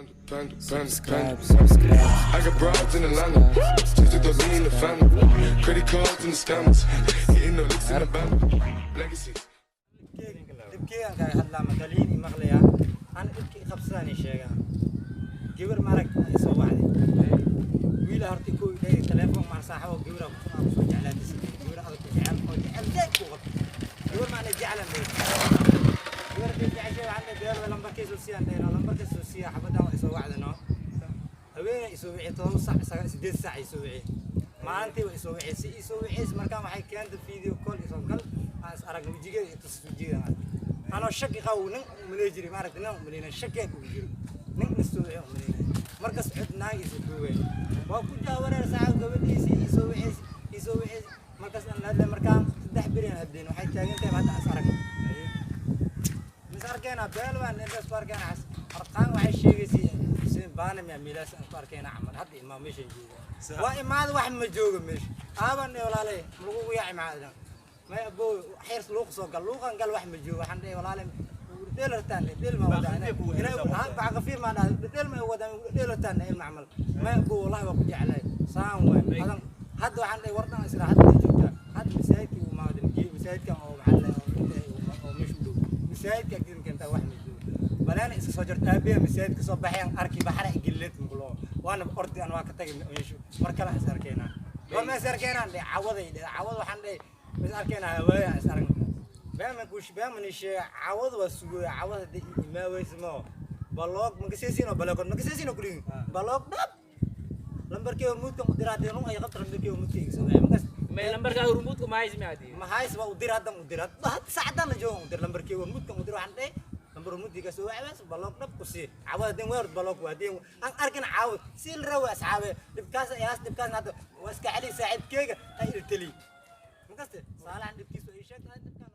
Panda, panda, Subscribe, panda. subscribe. I got broads in Atlanta. Just to throw me in the family. Credit cards and the scammers. Hitting the licks in the band. Legacies. Dhibkeygan kaga hadlaa, madaliin i maqlayaa. Ana dhibka i qabsadaan i sheegaa. Gabar maaragta ay soo wacday, wiila horta ko idhay telefoon maan saaxibo gabara kusoo jeclaatay, gabar adag ku jecel oo jecel zaid ku qabto. Gabar maana jeclan bay, gabar bay jeceshay. Waxaan dhahay beel lambarkiisa sii, aan dhahayno lambarkiisa siiya. Xabadaan waa isoo wacday no haweeney isoo wici 7 sac, 8 sac isoo wici maalintii waa isoo wici si isoo wiciis. Markaan waxay keentay video call isoo gal, aan is aragno wejigeeda iyo tus wejigeeda aan arkay. Anoo shaki qabo nin umaley jiray, maaragtay, nin umaleyna shakiyaa ugu jiro, nin isoo wici umaleynay. Markas cod naag isoo duubay waa ku jaawareer saaxiib. Gabadhiisii isoo wiciis, isoo wiciis. Markaas aan la hadlay, markaan 3 beri aan hadlayn, waxay taagan tahay hadda is aragno mis arkeena beel waan intaas ku arkeena xas arqaan. Waxay sheegaysay Xuseen baana miya miilaas aan ku arkeena camal. Hadda imaa meeshan jooga, waa imaada, wax ma jooga meesha. Aaban walaalay ma lagugu yaaci maxaa idan may abow xeers luuq soo gal, luuqan gal, wax ma joogo. Waxaan dhahay walaalay dheelartaan dheel ma wadaa inay bacqafiir maan dhahay dheel ma wadaa dheelartaan ilma camal. May abow, wallahi waa ku jeclahay, saan waay adan. Hadda waxaan dhahay wardan isla hadda joogtaa, hadda masaajidkii uu imaaday, masaajidkan oo maxaa la oo meesha u dhow masaajidka agtiisa keentaa, wax ma joogo. Baleena iska soo jarto aabiya masaajidka soo baxayaan arki baxara igilleed mukulo waana ordi aan waa ka tagay meeshu. Mar kale is arkeynaa, war ma is arkeynaan dhe cawaday dhe cawad. Waxaan dhahay ma is arkeynaa hawaaya is aragna beema kush beema nishe cawad waa sugooya. Cawad hadda imaaweysa mo block makasesiino block makasesiino kuligi block dhab lambarkii hormuudkan u diraa dee run ay qabta lambarkii hormuudka iga soo wacay markaas. May lambarkaaga hormuudka ma haysi miyaadi? Maxays waa u dir, haddan u dir, hadda sacdan la joogo u dir lambarkii hormuudkan u dir. Waxaan dhahay lambar hormuudka soo wacay, block dhab ku sii. Cawad hadeen weer block waa hadeen aan arkin cawad si la rabo asxaabe. Dhibkaas ayaas dhibkaas hadda waa iska celi saaxiibkeyga ay iltali markaste saalahan dhibkiisa ii sheeg dhibkaan.